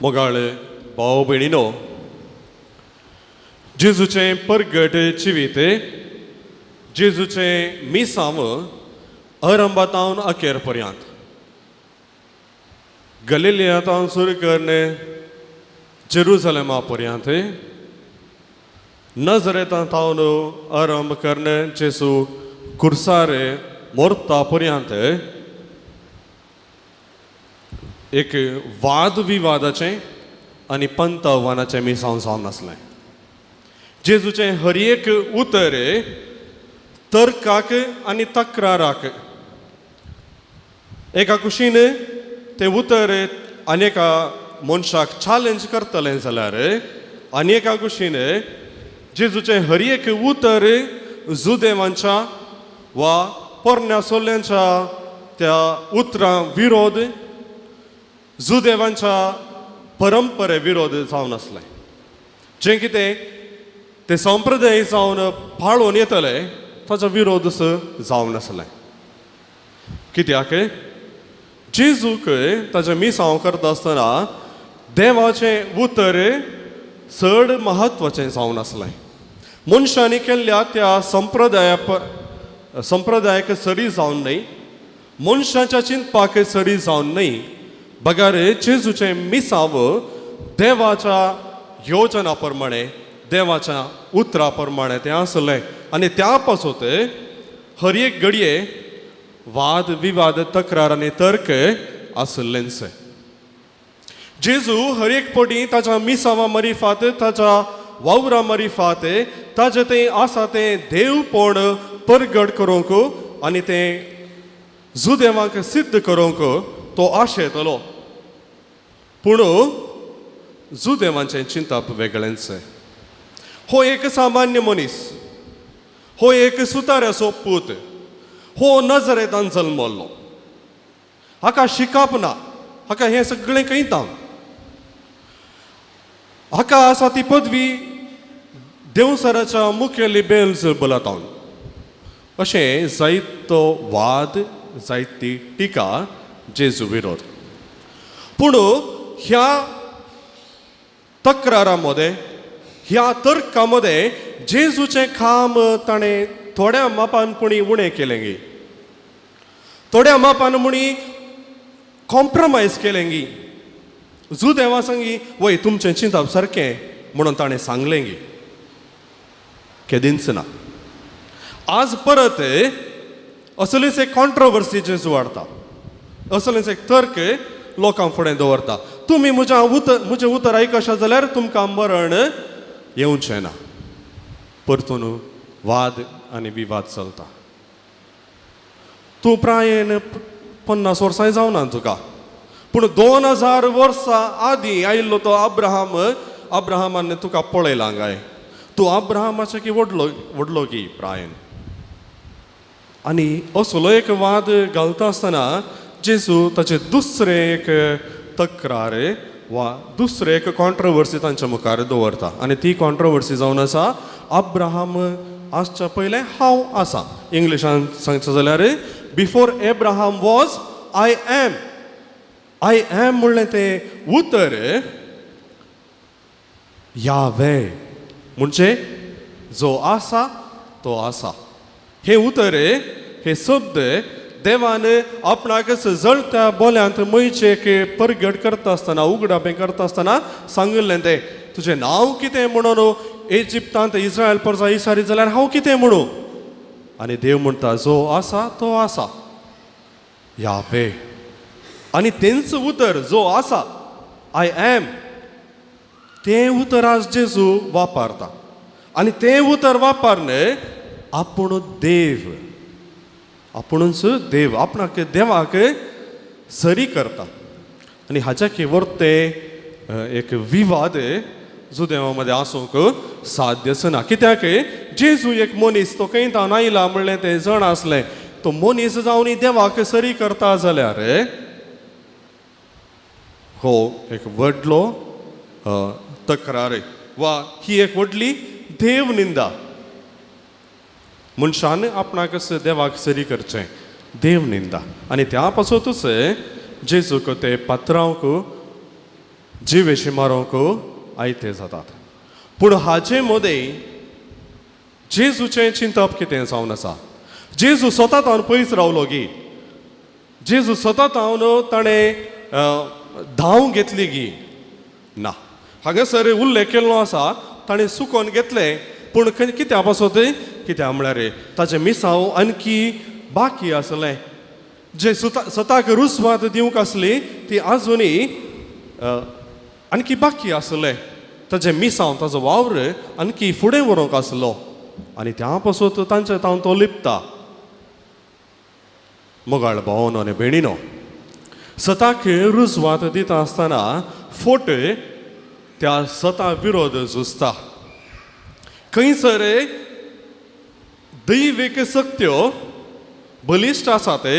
मोगाळ भाव भयणीनो, जेजूचें परगट जिवीत, जेजूचें मिसांव अरंभातावन अखेर पर्यंत, गलिलियांतावन सुरू करून जेरुजलेमा पर्यंत, नजरेतावन आरंभ करून जेजू कुर्सार मोरता पर्यंत एक वाद विवादाचें आनी पंत आव्हानाचें मिसांव जावन आसलें. जेजूचें हर एक उतर तर्काक आनी तक्राराक एका कुशीन तें उतर आनी एका मनशाक चॅलेंज करतलें जाल्यार आनी एका कुशीन जेजूचें हर एक उतर जुदेवांच्या वा पोरण्या सोल्यांच्या त्या उतरां विरोध, जुदेवांच्या परंपरे विरोध जावन आसलें. जें कितें ते संप्रदाय जावन पाळोवन येतले ताचो विरोध जावन आसलें. कित्याक जेजूक ताचें मिसांव करता आसतना देवाचें उतर चड म्हत्वाचें जावन आसलें. मनशांनी केल्ल्या त्या संप्रदायाक सरी जावन न्हय, मनशाच्या चिंतपाक सरी जावन न्हय, बगर जेजूचें मिसांव देवाच्या योजना प्रमाणे, देवाच्या उतरा प्रमाणे तें आसलें. आनी त्या पासत हर एक घडये वाद विवाद तक्रार आनी तर्क आसलेंच. जेजू हर एक पटी ताच्या मिसांवा मरिफात, ताच्या वावरा मरिफात, ताजें तें आसा तें देवपण परगट करूंक आनी तें जुदेवांक सिद्ध करूंक तो आशेतलो. पूण जुदेवांचें चिंतप वेगळेंच. हो एक सामान्य मनीस, हो एक सुताऱ्याचो पूत, हो नजरेतान जल्मल्लो, हाका शिकप ना, हाका हें सगळें कळटा, हाका आसा ती पदवी देवसराच्या मुखेली बेल्स बलतावन. अशें जायतो वाद, जायती टिका जेजू विरोध. पूण ह्या तक्रारा मदें, ह्या तर्का मदें जेजूचें काम ताणें थोड्या मापान पुणी उणें केलें गी, थोड्या मापान म्हणी कॉम्प्रोमायज केलें गी, जुदेवा संगी वय तुमचें चिंतप सारकें म्हणून ताणें सांगलें गी, केदींच ना. आज परत असलीच एक कॉन्ट्रोवर्सी जेजू हाडटा, असलेच एक तर्क लोकां फुडें दवरता. तुमी म्हज्या उतर म्हजें उतर आयकशा जाल्यार तुमकां मरण येवचें ना. परतून वाद आनी विवाद चलता. तूं प्रायेन 50 वर्सांय जावना तुका, पूण 2000 वर्सां आदीं आयिल्लो तो अब्राहम, अब्राहमान तुका पळयलां काय? तूं अब्राहमाचे की व्हडलो व्हडलो की प्रायेन. आनी असलो एक वाद घालता आसतना जेजू ताचे दुसरें एक तक्रार वा दुसरें एक कॉन्ट्रोवर्सी तांच्या मुखार दवरता. आनी ती कॉन्ट्रोवर्सी जावन आसा अब्राहम आसच्या पयलें हांव आसा. इंग्लिशान सांगचें जाल्यार before Abraham was I am. I am म्हणलें तें उतर यावे म्हणजे जो आसा तो आसा. हें उतर, हे शब्द देवान आपणाक जळत्या बोल्यांत मयचेक परगट करता आसतना, उगडापें करता आसतना सांगिल्लें तें. तुजें नांव कितें म्हणून इजिप्तांत इस्रायल परसा इसारी जाल्यार हांव कितें म्हणू? आनी देव म्हणटा जो आसा तो आसा, यावे. आनी तेंच उतर जो आसा, I am, तें उतर आज जेजू वापरता. आनी तें उतर वापरने आपूण देव, आपुणूच देव, आपणाक देवाक सरी करता. आनी हाच्या वरते एक विवाद जुदेवा मदें आसूंक साध्यच ना. कित्याक जेजू एक मनीस, तो खंय तावन आयला म्हणलें तें जण आसलें, तो मनीस जावन देवाक सरी करता जाल्यार हो एक व्हडलो तक्रार वा ही एक व्हडली देव निंदा. मनशान आपणाक देवाक सरी करचें, देव निंदा. आनी त्या पासतूच जेजूक ते पात्रांवक जिवेशी मारूंक आयते जातात. पूण हाचे मदें जेजूचें चिंतप कितें जावन आसा? जेजू स्वता तावन पयस रावलो गी? जेजू स्वता तावन ताणें धांव घेतली गी? ना. हांगासर उल्लेख केल्लो आसा ताणें सुकोन घेतलें, पूण कित्या पासत? कित्याक म्हळ्यार ताचें मिसांव आणखी बाकी आसलें. जे स्वताक रुजवात दिवंक आसली ती आजुनूय आणखी बाकी आसलें. ताचें मिसांव, ताचो वावर आणखी फुडें व्हरूंक आसलो आनी त्या पासत तांचे तावन तो लिपता. मोगाळ भावनो आनी भयणीनो, सताक रुजवात दिता आसतना फोट त्या सता विरोध झुजता. खंयसर दैवीक शक्त्यो बलिश्ट आसा ते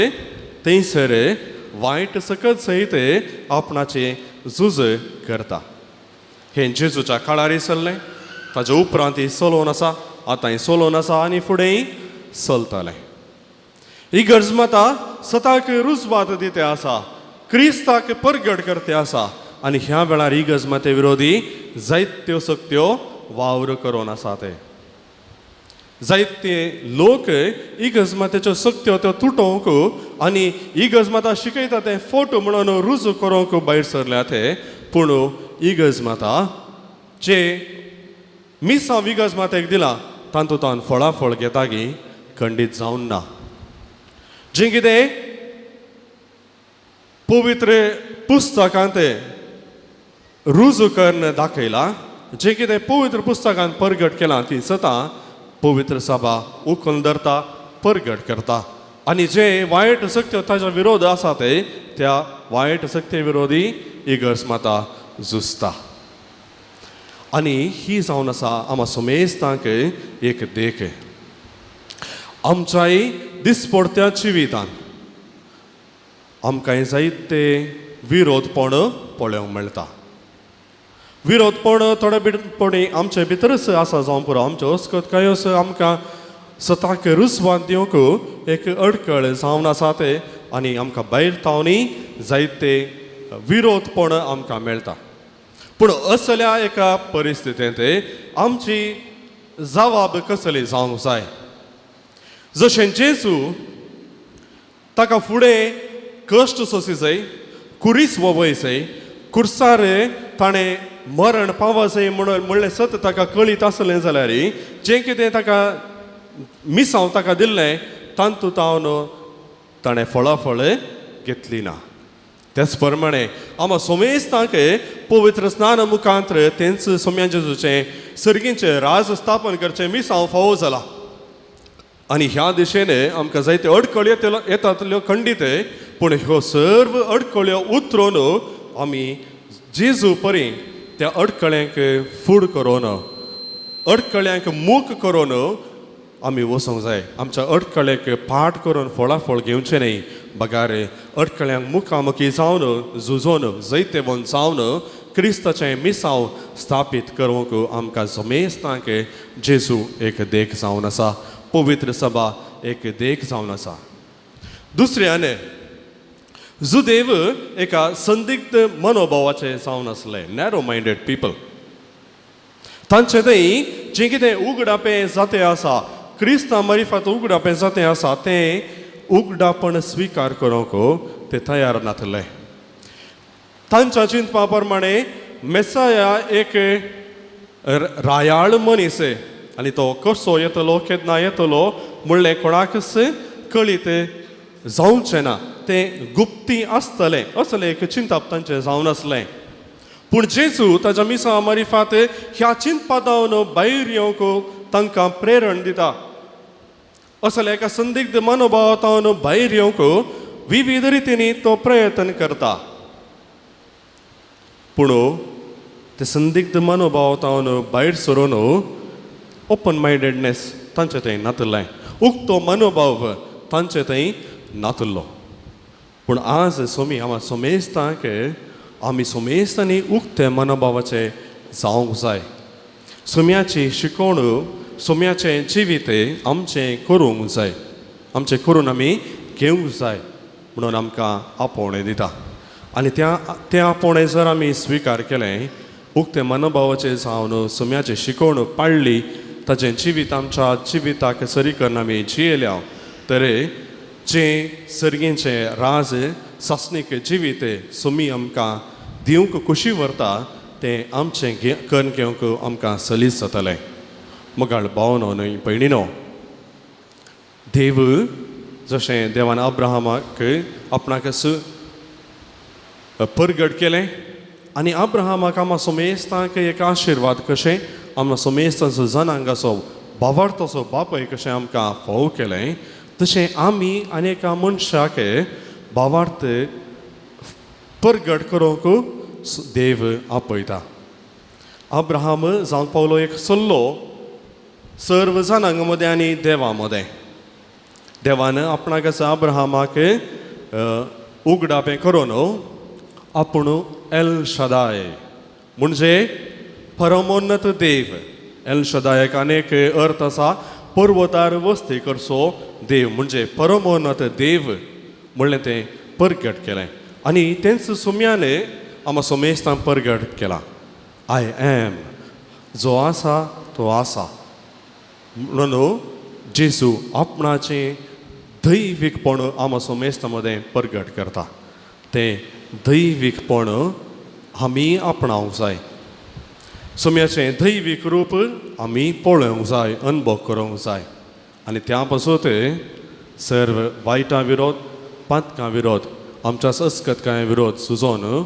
थंयसर वायट सकत सयत आपणाचे झूज करता. हें जेजूच्या काळारय चल्लें, ताच्या उपरांत चलोवन आसा, आतांय चलोवन आसा आनी फुडेंय चलतलें. इगर्ज माता सताक रुजवात दिते आसा, क्रिस्ताक परगट करते आसा आनी ह्या वेळार इगर्ज माते विरोधी जायत्यो सक्त्यो वावर करून आसा. ते जायते लोक इगर्ज मातेच्यो सक्त्यो त्यो तुटोवंक आनी इगर्ज माता शिकयता तें फोट म्हणून रुजू करूंक भायर सरल्या ते. पूण इगर्ज माता जे मिसांव इगर्ज मातेक दिला तातूंत फळाफळ घेता गी खंडीत जावन ना. जें कितें पवित्र पुस्तकांत रुजू करून दाखयलां, जें कितें पवित्र पुस्तकांत परगट केलां ती सतां पवित्र सभा उखलून धरता, परगट करता आनी जे वायट शक्त्यो ताच्या विरोध आसा ते त्या वायट शक्ती विरोधी इगर्ज माता झुजता. आनी ही जावन आसा आमा समेस्तांक एक देख. आमच्याय दिसपडत्या जिवितान आमकां जायते विरोधपण पळोवंक मेळटा. विरोधपण थोडे भितर आमचे भितरच आसा जावं पुरो, आमच्यो अस्कतकायोच आमकां सताक रुजवात दिवंक एक अडकळ जावन आसा ते आनी आमकां भायर तावनी जायते विरोधपण आमकां मेळटा. पूण असल्या एका परिस्थितींत आमची जवाब कसली जावंक जाय? जशें जेजू ताका फुडें कश्ट सोंसी जाय, कुरीस ववय जाय, कुर्सार ताणें मरण पावो जाय म्हणून म्हणलें सत ताका कळीत आसलें जाल्यार जें कितें ताका मिसांव ताका दिल्लें तातूंत हांव ताणें फळाफळ घेतली ना. त्याच प्रमाणे आमा सोमेस्तांक पवित्र स्नान मुखांत्र तेंच सोम्या जेजूचें सर्गींचें राज स्थापन करचें मिसांव फावो जाला. आनी ह्या दिशेन आमकां जायते अडकळ्यो येतातल्यो खंडीत, पूण ह्यो सर्व अडकळ्यो उतरून आमी जेजू परी त्या अडकळ्यांक फूड करून, अडकळ्यांक मूक करून आमी वचूंक जाय. आमच्या अडकळ्यांक पाठ करून फळाफळ घेवचें न्हय, बगार अडकळ्यांक मुखामुखी जावन झुजोन जैतेवन जावन क्रिस्ताचें मिसांव स्थापीत करूंक आमकां जमेस्तांक जेजू एक देख जावन आसा, पवित्र सभा एक देख जावन आसा. दुसऱ्यान जुदेव एका संदिग्ध मनोभावाचे जावन आसले, नॅरो मायंडेड पिपल. तांचे थंय जें कितें उगडापें जातें आसा, क्रिस्तांव मारिफात उगडापें जातें आसा, तें उगडापण स्विकार करूंक ते तयार नातले. तांच्या चिंतपा प्रमाणे मेसाया एक रायाळ मनीस आनी तो कसो येतलो केन्ना येतलो म्हणलें कोणाकच कळीत जावचें ना, तें गुप्ती आसतलें असलें एक चिंतप तांचें जावन आसलें. पूण जेजू ताच्या मिसां मारिफात ह्या चिंतपा जावन भायर येवंक तांकां प्रेरण दिता. असल्या एका संदिग्ध मनोभावांत भायर येवंक विविध रितींनी तो प्रयत्न करता. पूण ते संदिग्ध मनोभावांत भायर सरून ओपन मायंडेडनेस तांचे थंय नातलें, उक्तो मनोभाव तांचे थंय नातलो. पूण आज सोमी आमा सोमेस्तांक आमी सोमेस्तांनी उक्ते मनोभावाचे जावंक जाय. सोम्याची शिकवण, सोम्याचें जिवीत आमचें करूंक जाय, आमचें करून आमी घेवंक जाय म्हणून आमकां आपोवणें दिता. आनी त्या तें आपोवणें जर आमी स्विकार केलें, उक्ते मनोभावाचें जावन सुम्याची शिकवण पाळ्ळी, ताचें जिवीत आमच्या जिविताक सरी करून आमी जियेल्या तर जें सर्गींचें राज सासणीक जिवीत सुमी आमकां दिवंक खोशी व्हरता तें आमचें करून घेवंक आमकां सलीस जातलें. मोगाळ भावनो न्हय भयणीनो, देव जशें देवान अब्राहमाक आपणाक परगट केलें आनी अब्राहमाक आमा सोमेस्तांक एक आशिर्वाद कशें आमा सोमेस्तांचो जनांगाचो भावार्थाचो बापय कशें आमकां फोव केलें, तशें आमी आनी एका मनशाक भावार्थ परगट करूंक देव आपयता. अब्राहम जावंक पावलो एक सल्लो सर्व जनांग मदें आनी देवा मदें. देवान आपणाक अब्राहमाक उगडापें करून आपूण एल शदाय म्हणजे परमोन्नत देव. एल शदायक अनेक अर्थ आसा, पर्वतार वस्ती करचो देव म्हणजे परमोन्नत देव म्हणलें तें परगट केलें आनी तेंच सुम्यान आमा सोमेस्तां परगट केला. I am जो आसा तो आसा म्हणून जेजू आपणाचें दैवीकपण आमा सोमेस्तां मदें परगट करता. तें दैवीकपण आमी आपणावंक जाय. सोम्याचें दैवीक रूप आमी पळोवंक जाय, अनुभव करूंक जाय आनी त्या पासून सर्व वायटां विरोध, पातकां विरोध, आमच्या संस्कृतकाय विरोध सुजोवन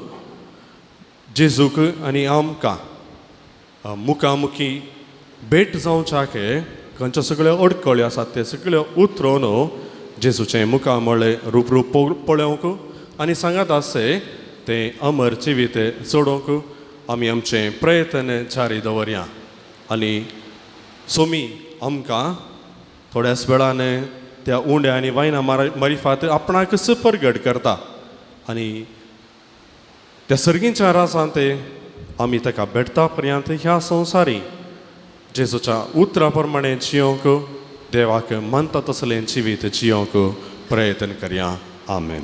जेजूक आनी आमकां मुखामुखी भेट जावच्याक खंयच्यो सगळ्यो अडकळ्यो आसात ते सगळ्यो उतरोवन जेजूचें मुखामळ रूप रूप पळोवंक आनी सांगात आसचे तें अमर जिवीत चडोवंक आमी आमचें प्रयत्न जारी दवरया. आनी सोमी आमकां थोड्याच वेळान त्या उंड्या आनी वायना मारिफात आपणाकच परगट करता आनी त्या सर्गींच्या राजांत आमी ताका भेटता पर्यंत ह्या संवसारी जेजूच्या उतरा प्रमाणे जियोंक देवाक मानता तसलें जिवीत जियोंक प्रयत्न करया. आमेन.